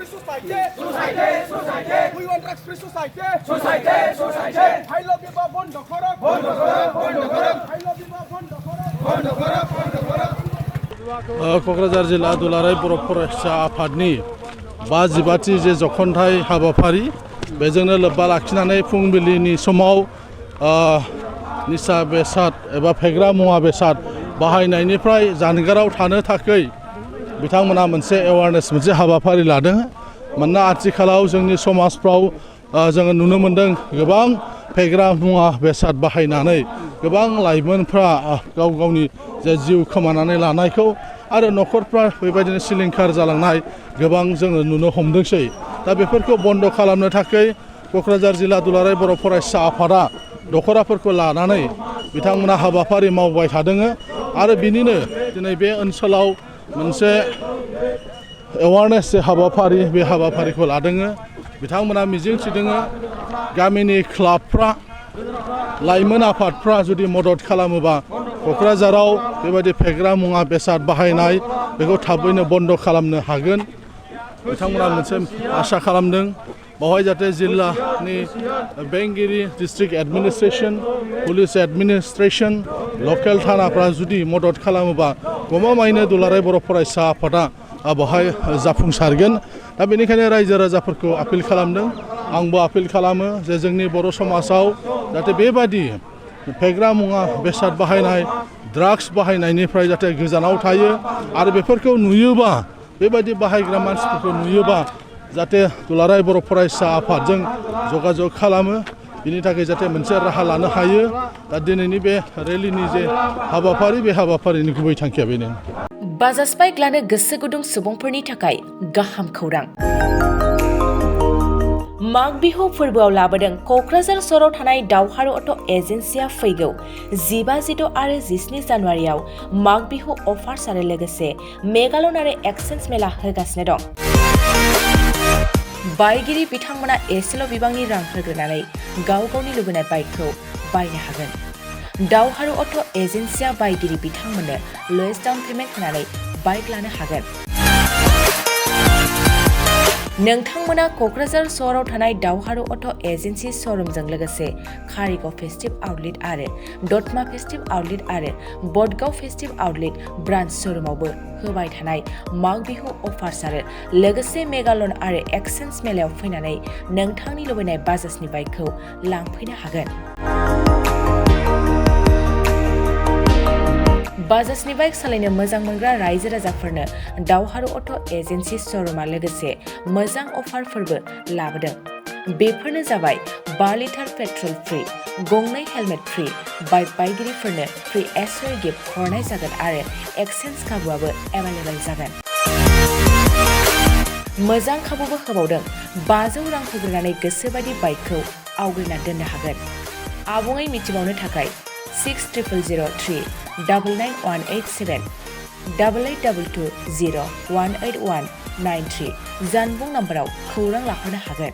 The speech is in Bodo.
free society. We want drugs-free society. I love you, bondo korok. I love you, bondo korok. Kokrajhar जिल्ला दुलाराय बर' फरायसा आफादनि 55थि जे जखनथाइ हाबाफारि बेजोंनो लोब्बा लाखिनानै फुंबिलिनि समाव निसा बेसाद एबा फेग्रा मुवा बेसाद बाहायनायनिफ्राय जानगाराव थानो थाखाय बिथांमोना मोनसे एवारनेस मोनसे हाबाफारि लादों। मानोना आथिखालाव जोंनि समाजफ्राव जोङो नुनो मोन्दों गोबां फेग्रा मुवा बेसाद बाहायनानै गोबां लाइमोनफ्रा गाव गावनि जे जिउ खोमानानै लानायखौ आरो न'खरफ्रा बेबायदिनो सिलिंखार जालांनाय गोबां जोङो नुनो हमदोंसै। दा बेफोरखौ बन्द खालामनो थाखाय क'क्राझार जिल्ला दुलाराय बर' फरायसा आफादा दख'राफोरखौ लानानै बिथांमोना हाबाफारि मावबाय थादों आरो बिनिनो दिनै बे ओनसोलाव मोनसे एवारनेस हाबाफारि बे हाबाफारिखौ लादों। बिथांमोना मिजिंथिदों गामिनि क्लाबफ्रा लाइमोन आफादफ्रा जुदि मदद खालामोबा क'क्राझाराव बेबायदि फेग्रा मुवा बेसाद बाहायनाय बेखौ थाबैनो बन्द खालामनो हागोन। बिथांमोना मोनसे आसा खालामदों बावहाय जाहाथे जिल्लानि बेंगिरि डिस्ट्रिक्ट एडमिनिस्ट्रेसन पुलिस एडमिनिस्ट्रेसन लकेल थानाफ्रा जुदि मदद खालामोबा गमामायैनो दुलाराय बर' फरायसा आफादा बावहाय जाफुंसारगोन। दा बेनिखायनो रायजो राजाफोरखौ आपिल खालामदों आंबो आपिल खालामो जे जोंनि बर' समाजाव जाहाथे बेबायदि फेग्रा मुवा बेसाद बाहायनाय ड्राग्स बाहायनायनिफ्राय जाहाथे गोजानाव थायो आरो बेफोरखौ नुयोबा बेबायदि बाहायग्रा मानसिफोरखौ नुयोबा जाहाथे दुलाराय बर' फरायसा आफादजों जगाजग खालामो बिनि थाखाय जाहाथे मोनसे राहा लानो हायो। दा दिनैनि बे रेलिनि जे हाबाफारि बे हाबाफारिनि गुबै थांखिया बेनो। बाजाज बाइक लानो गोसो गुदुं सुबुंफोरनि थाखाय गाहाम खौरां। माग बिहु फोरबोआव लाबोदों क'क्राझार सहराव थानाय दावहारु अट' एजेन्सिया फैगौ 15, 16 आरो 17 जानुवारियाव माग बिहु अफार्स आरो लोगोसे मेगालन आरो एक्सचेन्ज मेला होगासिनो दं। बायगिरि बिथांमोना एसेल' बिबांनि रां होग्रोनानै गाव गावनि लुबैनाय बाइकखौ बायनो हागोन। दावहारु अट' एजेन्सिया बायगिरि बिथांमोननो लवेस्ट डाउन पेमेन्ट होनानै बाइक लानो हागोन। नोंथांमोना क'क्राझार सहराव थानाय दावहारु अट' एजेन्सि श'रुमजों लोगोसे कारिगाव फेस्टिभ आउटलेट आरो दतमा फेस्टिभ आउटलेट आरो बडगाव फेस्टिभ आउटलेट ब्रान्च श'रुमावबो होबाय थानाय माग बिहु अफार्स आरो लोगोसे मेगालन आरो एक्सचेन्ज मेलायाव फैनानै नोंथांनि लुबैनाय बाजाजनि बाइकखौ लांफैनो हागोन। बाजाजनि बाइक सालायनो मोजां मोनग्रा रायजो राजाफोरनो दावहारु अट' एजेन्सि श'रुमा लोगोसे मोजां अफारफोरबो लाबोदों। बेफोरनो जाबाय 5 लिटार पेट्रल फ्रि, गंनै हेलमेट फ्रि, बाइक बायगिरिफोरनो फ्रि एसरी गिफ्ट हरनाय जागोन आरो एक्सचेन्ज खाबुआबो एभेलेबल जागोन। मोजां खाबुबो होबावदों 500 रां होग्रोनानै गोसोबायदि बाइकखौ आवग्रिना दोननो हागोन। आबुङै मिथिबावनो थाखाय 600003 99187 8822 018193 जानबुं नाम्बाराव खौरां लाहरनो हागोन।